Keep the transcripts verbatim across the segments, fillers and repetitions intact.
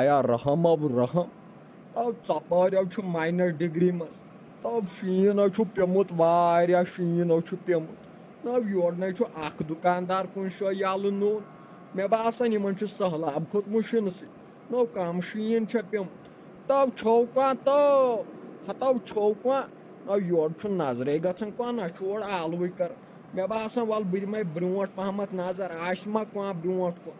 یا رحم اب رحم۔ تو ژۄپٲرۍ حظ چھُ ماینس ڈگری منٛز۔ تو شیٖن حظ چھُ پیوٚمُت، واریاہ شیٖن حظ چھُ پیوٚمُت۔ نہ یورٕ نَے چھُ اکھ دُکاندار کُنہِ جایہِ یَلہٕ نوٚن۔ مےٚ باسان، یِمن چھُ سہلاب کھوٚتمُت شیٖنہٕ سۭتۍ۔ نو کم شیٖن چھےٚ پیوٚمُت۔ تو چھو کانٛہہ تو، ہتو چھو کانٛہہ۔ نو یورٕ چھُ نظرے گژھان کانٛہہ، نہ چھُ اورٕ آلوٕے کران۔ مےٚ باسان، وَلہٕ بہٕ دِمے برونٛٹھ پہمتھ نظر، آسہِ ما کانٛہہ برونٛٹھ کُن۔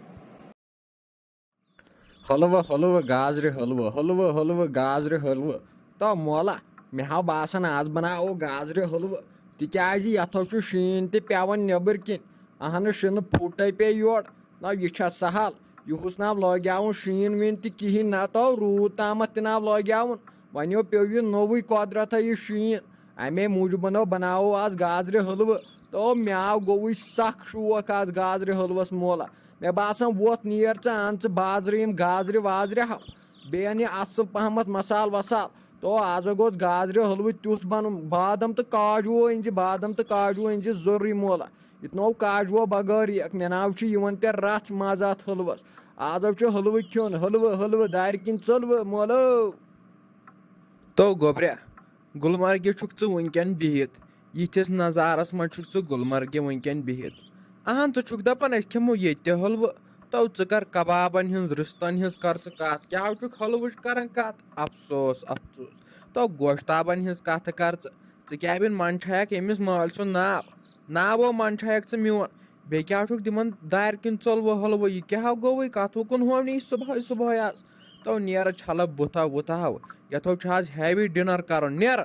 حلوٕ، حلوٕ، گازرِ حلوٕ، حلوٕ، حلوٕ، گازرِ حلوٕ۔ تو مولا، مےٚ ہا باسان، آز بناوو گازرِ حلوٕ، تِکیازِ یتھ ہا چھُ شیٖن تہِ پٮ۪وان نیٚبٕرۍ کِنۍ۔ اہنہٕ، شِنہٕ پھُٹے پیٚیہِ یورٕ۔ نہ، یہِ چھا سہل؟ یِہُس ناو لٲگیاوُن شیٖن ویٖن تہِ کِہیٖنۍ، نہ تو روٗد تامتھ تہِ ناو لٲگیاوُن۔ وۄنۍ یو پیوٚو یہِ نوٚوُے قۄدرتھا یہِ شیٖن۔ امے موٗجوٗبن ہو بناوو آز گازرِ حلوٕ۔ تو مےٚ آو گوٚوُے سخ شوق آز گازرِ حلوس مولا۔ مےٚ باسان، وۄتھ نیر ژٕ، اَن ژٕ بازرٕ یِم گازرِ وازرِ ہا، بیٚیہِ اَن یہِ اَصٕل پہمتھ مسالہٕ وسالہٕ۔ تو آز گوٚژھ گازرِ حلوٕ تیُتھ بَنُن۔ بادام تہٕ کاجوٗ أنۍ زِ، بادام تہٕ کاجوٗ أنۍ زِ ضروٗری مولا۔ یہِ تہِ نوٚو کاجوٗ بغٲر یِکھ۔ مےٚ ناو چھُ یِوان تہِ رَژھ مَزٕ اَتھ حلوَس۔ آز حظ چھُ حلوٕ کھیوٚن، حلوٕ، حلوٕ، دارِ کِنۍ ژٔلوٕ مولو۔ تو گوٚبریا، گُلمرگہِ چھُکھ ژٕ وٕنکٮ۪ن بِہِتھ، یِتھِس نظارس منٛز چھُکھ ژٕ گُلمرگہِ وٕنکٮ۪ن بِہِتھ۔ اہن، ژٕ چھُکھ دپان أسۍ کھٮ۪مو ییٚتہِ تہِ حلوٕ؟ تو ژٕ کر کبابن ہٕنٛز، رِستن ہٕنٛز کر ژٕ کتھ، کیٛاہ چھُکھ حلوٕچ کران کتھ؟ افسوس، افسوس۔ تو گوشتابن ہٕنٛز کتھ کر ژٕ، ژٕ کیٛاہ بِن منٛدچھایکھ ییٚمِس مٲلۍ سُنٛد ناو؟ ناو ہو منٛدچھایکھ ژٕ میون۔ بیٚیہِ کیٛاہ چھُکھ تِمن دارِ کِنۍ ژوٚلوٕ حلوٕ؟ یہِ کیٛاہ گوٚوُے؟ کتھ وُکُن ہوو نہٕ یہِ صبحٲے صبحٲے آز؟ تو نیر چھلہٕ بُتھا وُتھا ہو، یتھ ہو چھُ آز ہیوی ڈنر کرُن۔ نیر۔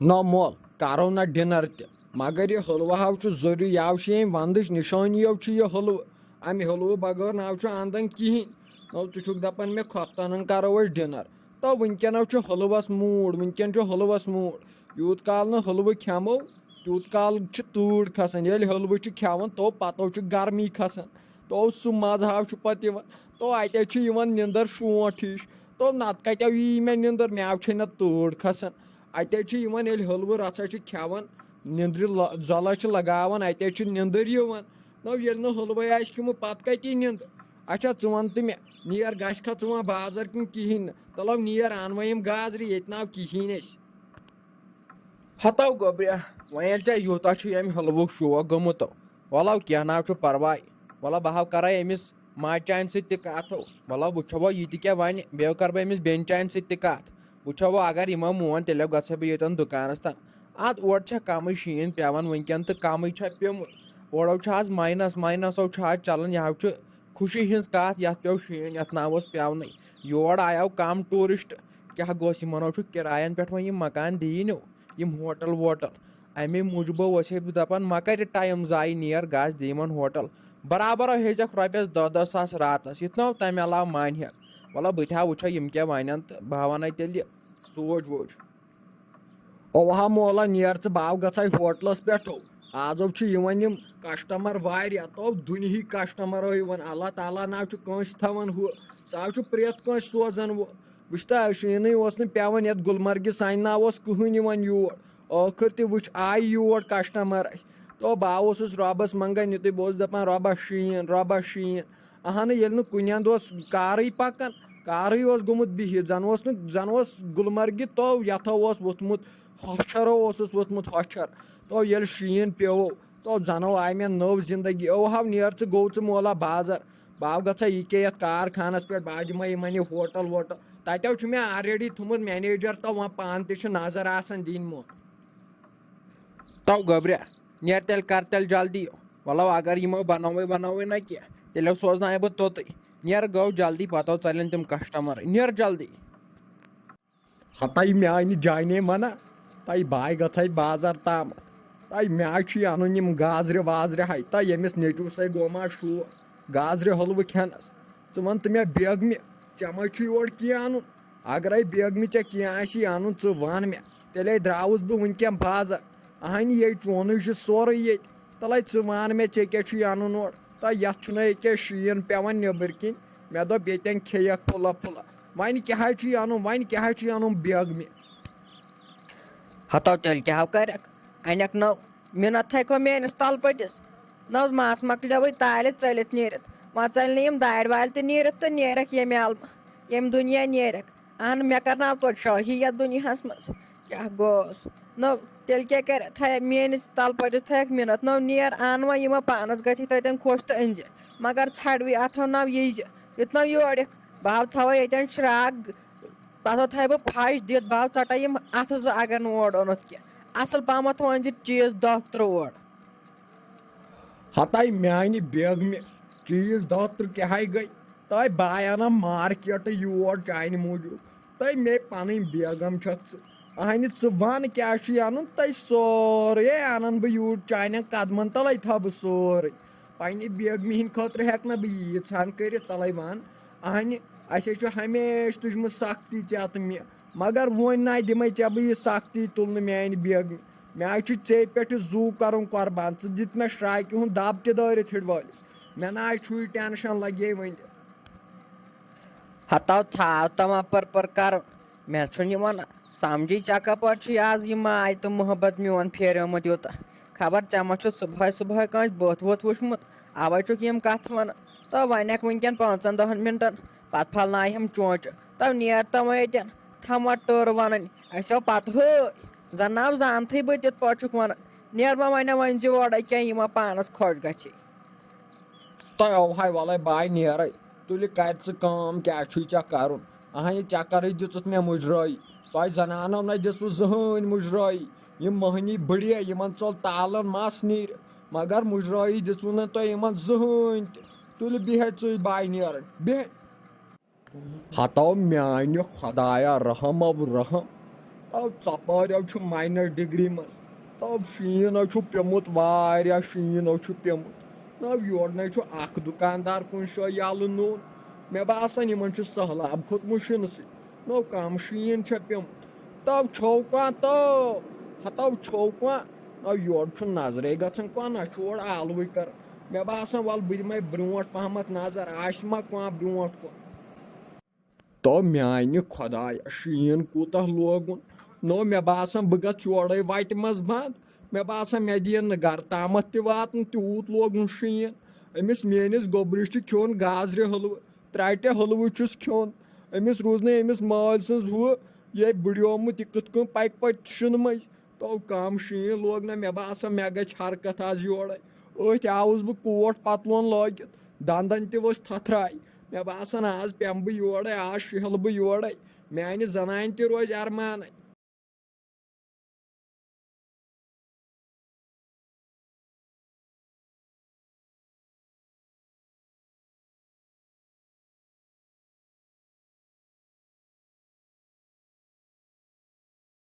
نہ مول، کرو نہ ڈنر تہِ، مگر یہِ حلوٕ ہاو چھُ ضروٗری، یاو چھُ ییٚمہِ ونٛدٕچ نشٲنی یو چھُ یہِ حلوٕ۔ امہِ حلوٕ بغٲر ناو چھُ اندان کِہیٖنۍ۔ نو ژٕ چھُکھ دپان مےٚ خۄفتنن کرو أسۍ ڈنر، تو وٕنکٮ۪ن حظ چھُ حلوس موٗڈ، وٕنکٮ۪ن چھُ حلوس موٗڈ۔ یوٗت کال نہٕ حلوٕ کھٮ۪مو، تیوٗت کال چھِ تۭر کھسان۔ ییٚلہِ حلوٕ چھِ کھٮ۪وان، تو پتہٕ چھُ گرمی کھسان۔ تو سُہ مزٕ ہاو چھُ پتہٕ یِوان۔ تو اتہِ چھِ یِوان نِندٕر شونٛٹھ ہِش۔ تو نتہٕ کتہِ یی مےٚ نِندٕر؟ مےٚ چھے نہ تۭر کھسان۔ اتہِ چھِ یِوان، ییٚلہِ حلوٕ رژھا چھِ کھٮ۪وان، نِندرِ ل-، زۄلس چھِ لگاوان، اتہِ چھِ نِندٕر یِوان۔ نو ییٚلہِ نہٕ حلوے آسہِ کھیوٚمُت، پتہٕ کتہِ یی نِندٕر؟ اچھا، ژٕ وَن تہٕ مےٚ، نیر گژھِ کھا ژٕ وۄنۍ بازر کِنہٕ کِہیٖنۍ نہٕ؟ تَلو نیر، اَن وۄنۍ یِم گازرِ، ییٚتہِ ناو کِہیٖنۍ أسۍ۔ ہتو گوٚبریا، وۄنۍ ییٚلہِ ژےٚ یوٗتاہ چھُ ییٚمہِ حلوُک شوق گوٚمُت، وَلو کینٛہہ نہ چھُ پرواے۔ وَلو بہٕ ہاو کرے أمِس ماجہِ چانہِ سۭتۍ تہِ کتھ۔ وَلو وٕچھو وۄنۍ یہِ تہِ کیٛاہ وَنہِ، بیٚیہِ کرٕ بہٕ أمِس بیٚنہِ چانہِ سۭتۍ تہِ کتھ۔ وٕچھو وۄنۍ اگر یِمو مون، تیٚلہِ گژھے بہٕ ییٚتٮ۪ن دُکانس تام۔ اتھ اورٕ چھےٚ کمٕے شیٖن پٮ۪وان وٕنکٮ۪ن تہٕ کمٕے چھےٚ پیوٚمُت۔ اورو چھُ آز ماینس، ماینسو چھُ آز چلان، یہِ ہاو چھُ خوشی ہٕنٛز کتھ، یتھ پیوٚو شیٖن، یتھ ناو اوس پیونٕے۔ یور آیو کم ٹوٗرسٹ، کیٛاہ گوٚژھ یِمن ہو چھُ کِراین پٮ۪ٹھ وۄنۍ یِم مکان دِیی نہٕ، یِم ہوٹل ووٹل۔ امی موٗجوٗب ٲسۍ بہٕ دپان، مہ کر یہِ ٹایم ضایع، نیر گژھ دِ یِمن ہوٹل۔ برابر ہیٚژکھ رۄپیس دہ دہ ساس راتس، یُتھ نہٕ تمہِ علاوٕ مانہِ ہا۔ وَلہٕ بہٕ تہِ ہا وٕچھو یِم کیٛاہ ونن تہٕ بہٕ ہا ونَے تیٚلہِ سوج ووج۔ اوہا مولا، نیر ژٕ، باو گژھے ہوٹلس پٮ۪ٹھ۔ آزو چھِ یِوان یِم کسٹمر واریاہ، تو دُنہِکۍ کسٹمر یِوان۔ اللہ تعالیٰ نہ چھُ کٲنٛسہِ تھاوان ہُہ، سُہ حظ چھُ پرٛٮ۪تھ کٲنٛسہِ سوزان وۄنۍ۔ وٕچھ تہٕ، شیٖنٕے اوس نہٕ پٮ۪وان یتھ گُلمرگہِ، سانہِ ناو اوس کٕہٕنۍ یِوان یور۔ ٲخٕر تہِ وٕچھ، آیہِ یور کسٹمر اَسہِ۔ تو بہٕ آوُس رۄبس منٛگان یُتُے، بہٕ اوسُس دپان، "رۄبا شیٖن، رۄبا شیٖن۔" اہنہٕ، ییٚلہِ نہٕ کُنہِ اندٕ اوس کارٕے پکان، کارٕے اوس گوٚمُت بِہِتھ، زن اوس نہٕ، زن اوس گُلمرگہِ تو یتھو اوس ووٚتھمُت ہۄچھرو اوسُس ووٚتھمُت ہۄچھر۔ تو ییٚلہِ شیٖن پیوٚو، تو زنو آیہِ مےٚ نٔو زندگی۔ اوہو، نیر ژٕ، گوٚو ژٕ مولا بازر۔ بہٕ آو گژھا یہِ کیٛاہ یتھ کارخانس پٮ۪ٹھ، بہٕ دِمے یِمن یہِ ہوٹل ووٹل۔ تتیو چھُ مےٚ already تھوٚمُت manager، تو وۄنۍ پانہٕ تہِ چھُ نظر آسان دِنۍ مو۔ تو گوٚبریا، نیر تیٚلہِ، کر تیٚلہِ جلدی۔ وَلو اگر یِمو بنووٕے ونووٕے نہ کینٛہہ، تیٚلہِ سوزناوے بہٕ توٚتُے۔ نیر گوٚو جلدی، پتہٕ ژلن تِم کسٹمر۔ نیر جلدی۔ ہتاے میانہِ جانے منہ، تاے بہٕ آے گژھے بازر تامتھ۔ تاے مےٚ آے چھُ انُن یِم گازرِ وازرِ ہاے، تاے ییٚمِس نیٚچوِس ہے گوٚو ما شوق گازرِ حلوٕ کھٮ۪نس۔ ژٕ وَن تہٕ مےٚ بیگمہِ، ژےٚ ما چھُے اورٕ کینٛہہ اَنُن؟ اگرے بیگمہِ ژےٚ کینٛہہ آسی اَنُن، ژٕ وَن مےٚ، تیٚلے درٛاوُس بہٕ وٕنکٮ۪ن بازر۔ اہنہِ، یے چونُے چھُ سورُے ییٚتہِ۔ تَلے ژٕ وَن مےٚ، ژےٚ کیٛاہ چھُے اَنُن اورٕ؟ تہٕ یَتھ چھُنہٕ ییٚکیٛاہ شیٖن پٮ۪وان نیٚبٕرۍ کِنۍ۔ مےٚ دوٚپ، ییٚتٮ۪ن کھیٚیَکھ پھُلہ پھُلہ۔ وۄنۍ کیٛاہ حظ چھُے اَنُن؟ وۄنۍ کیٛاہ حظ چھُے اَنُن بیگمہِ؟ ہتو تیٚلہِ کیٛاہ ہو کرکھ؟ انکھ نٔو منت تھایکھو میٲنِس تلہٕ پٔٹِس۔ نہ حظ، ماس مۄکلیوٕے تالہِ ژٔلِتھ نیٖرِتھ۔ وۄنۍ ژَلہِ نہٕ یِم دارِ والہِ تہِ نیٖرِتھ تہٕ نیرَکھ ییٚمہِ عالمہٕ، ییٚمہِ دُنیا نیرَکھ۔ اہن، مےٚ کَرناو توتہِ شٲہی یَتھ دُنیاہَس منٛز۔ کیٛاہ گوٚوس؟ نہ، تیٚلہِ کیٛاہ کَرِ؟ تھایَکھ میٛٲنِس تَلہٕ پٔتِس تھایَکھ مِنَت۔ نہ، نیر اَن وۄنۍ یِمَن پانَس گژھی تَتٮ۪ن خۄش تہٕ أنۍ زِ۔ مگر ژھَٹوٕے اَتھو نہ یی زِ۔ یُتھ نہ یورٕ یِکھ۔ بہٕ ہاو تھاوَے ییٚتٮ۪ن شرٛاکھ، پَتہٕ تھاوَے بہٕ پھَش دِتھ، بہٕ ہاو ژَٹَے یِم اَتھٕ زٕ اگر نہٕ اورٕ اوٚنُتھ کینٛہہ۔ اَصٕل پَہمَتھ وۄنۍ زِ چیٖز دَہ ترٛوو اورٕ۔ ہتاے میانہِ بیگمہِ، چیٖز دہ ترٕہ کیٛاہ گٔے؟ تۄہہِ بہٕ آیانا مارکیٹہٕ یور چانہِ موٗجوٗب؟ تۄہہِ مےٚ پنٕنۍ بیگم چھکھ ژٕ۔ اہنہِ ژٕ ون کیٛاہ چھُے انُن؟ تۄہہِ سورُے انن بہٕ یوٗرۍ، چانٮ۪ن قدمن تلے تھاو بہٕ سورُے۔ پننہِ بیگمہِ ہٕنٛدِ خٲطرٕ ہٮ۪کہٕ نہٕ بہٕ ییٖژہن کٔرِتھ، تلے ون۔ اہنہِ، اسے چھُ ہمیشہٕ تُجمٕژ سختی ژےٚ تہٕ مےٚ، مگر وۄنۍ ناے دِمے ژےٚ بہٕ یہِ سختی تُلنہٕ میانہِ بیگمہِ۔ مےٚ حظ چھُ ژےٚ پٮ۪ٹھ یہِ زُو کرُن قۄربان۔ ژٕ دِتھ مےٚ شراکہِ ہُنٛد دب تہِ دٲرِتھ ہِڑوٲلِس۔ مےٚ نہ حظ چھُے ٹینشن لگے وۄنۍ دِتھ۔ ہتاو تھاو تما پر پر کرُن۔ مےٚ چھُنہٕ یِوان سمجھے، ژےٚ کپٲرۍ چھُے آز یہِ ماے تہٕ محبت میون پھیریومُت یوٗتاہ؟ خبر ژےٚ ما چھُتھ صبحٲے صبحٲے کٲنٛسہِ بُتھ وُتھ وُچھمُت، اوے چھُکھ یِم کتھٕ ونان۔ تو ونکھ وٕنکٮ۪ن پانٛژن دہن منٹن، پتہٕ پھلناوہٮ۪م چونچہٕ۔ تو نیر تو وۄنۍ ییٚتٮ۪ن۔ تھما ٹٲر ونٕنۍ۔ اسہِ آو پتہٕ ہٲے، زن ناو زانتھٕے بہٕ تِتھ پٲٹھۍ چھُکھ ونان۔ نیر ما ونیا وۄنۍ زِ اورے کینٛہہ، یہِ ما پانس خۄش گژھِ۔ تۄہہِ آو ہاے ولے باے نیرے۔ تُلہِ کرِ ژٕ کٲم، کیٛاہ چھُے ژےٚ کرُن؟ اہنہِ چکرٕے دِژٕتھ مےٚ مُجرٲیی۔ تۄہہِ زنانو نہ دِژوٕ زٕہٕنۍ مُجرٲیی۔ یِم مٔہنی بٕڑے، یِمن ژوٚل تالن مس نیٖرِتھ، مگر مُجرٲیی دِژوٕ نہٕ تۄہہِ یِمن زٕہٕنۍ تہِ۔ تُلہِ بیٚہہ ژٕے باے نیرن، بیٚہہ۔ ہتو میانہِ خدایا، رحم او رحم۔ تو ژۄپٲرۍ او چھُ ماینس ڈگری منٛز۔ تو شیٖن او چھُ پیومُت، واریاہ شیٖن او چھُ پیومُت۔ نو یورٕ نے چھُ اکھ دُکاندار کُنہِ جایہِ یلہٕ نوٚن۔ مےٚ باسان، یِمن چھُ سہلاب کھوٚتمُت شِنہٕ سۭتۍ۔ نو کم شیٖن چھا پیومُت؟ تو چھو کانٛہہ تو، ہتو چھو کانٛہہ۔ نو یورٕ چھُ نظرے گژھان کانٛہہ، نہ چھُ اورٕ آلوٕے کران۔ مےٚ باسان، ول بہٕ دِمے برونٛٹھ پہمتھ نظر، آسہِ ما کانٛہہ برونٛٹھ کُن۔ تو میانہِ خدایا، شیٖن کوٗتاہ لوگُن۔ نو مےٚ باسان، بہٕ گژھٕ یورے وتہِ منٛز بنٛد۔ مےٚ باسان، مےٚ دِیِن نہٕ گرٕ تامتھ تہِ واتنہٕ، تیوٗت لوگُن شیٖن۔ أمِس میٲنِس گوٚبرِس چھُ کھیوٚن گازرِ حلوٕ، ترٛٹہِ حلوٕ چھُس کھیوٚن۔ أمِس روٗز نہٕ أمِس مٲلۍ سٕنٛز ہُہ، یہِ بٕڑیومُت، یہِ کِتھ کٔنۍ پکہِ پتہٕ شِنہٕ مٔنٛزۍ۔ تو کم شیٖن لوگ نہ، مےٚ باسان، مےٚ گژھِ حرکت آز یورے۔ أتھۍ آوُس بہٕ کوٹ پتلون لٲگِتھ، دندن تہِ ؤژھ تھتھراے۔ مےٚ باسان، آز پٮ۪مہٕ بہٕ یورے، آز شِہلہٕ بہٕ یورے۔ میانہِ زنانہِ تہِ روزِ ارمانٕے۔